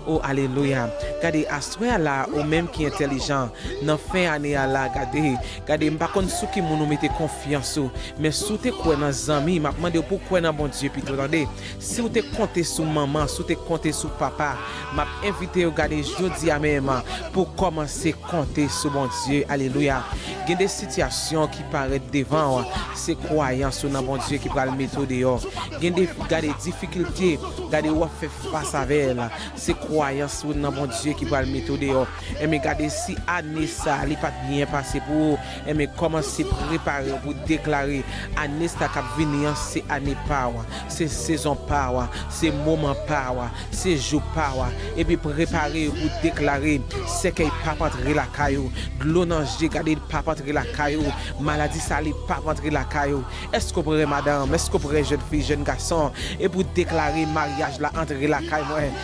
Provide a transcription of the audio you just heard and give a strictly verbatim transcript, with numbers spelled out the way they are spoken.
O alelouya. Gade, aswè a la, ou menm ki entèlijan, nan fen ane a la, gade, gade, m pa konn sou ki moun ou mete konfyans ou, men si w te kwè nan zanmi, m ap mande w pou w kwè nan Bondye pito, tande. Si w te konte sou manman, si w te konte sou papa, m ap envite w, gade, jodi a menm, pou w kòmanse konte sou Bondye. Alelouya. Gen de sitiyasyon ki parèt devan w, se kwayans ou nan Bondye ki pral mete w deyò. Gen de, gade, difikilte, gade, w ap fè fas avè l, se kwayans ou nan Bondye ki pral mete w deyò. Enben, gade, si ane sa a, li pa t byen pase pou ou, enben, kòmanse prepare w pou deklare ane sa k ap vini an, se ane pa w, se sezon pa w, se moman pa w, se jou pa w. Epi prepare w pou deklare sèkèy p ap antre lakay ou, dlo nan je, gade, p ap antre lakay ou, maladi sa, li p ap antre lakay ou. Èske w prè, madanm? Èske w prè, jèn fi, jèn gason? E pou deklare maryaj la antre lakay mwen,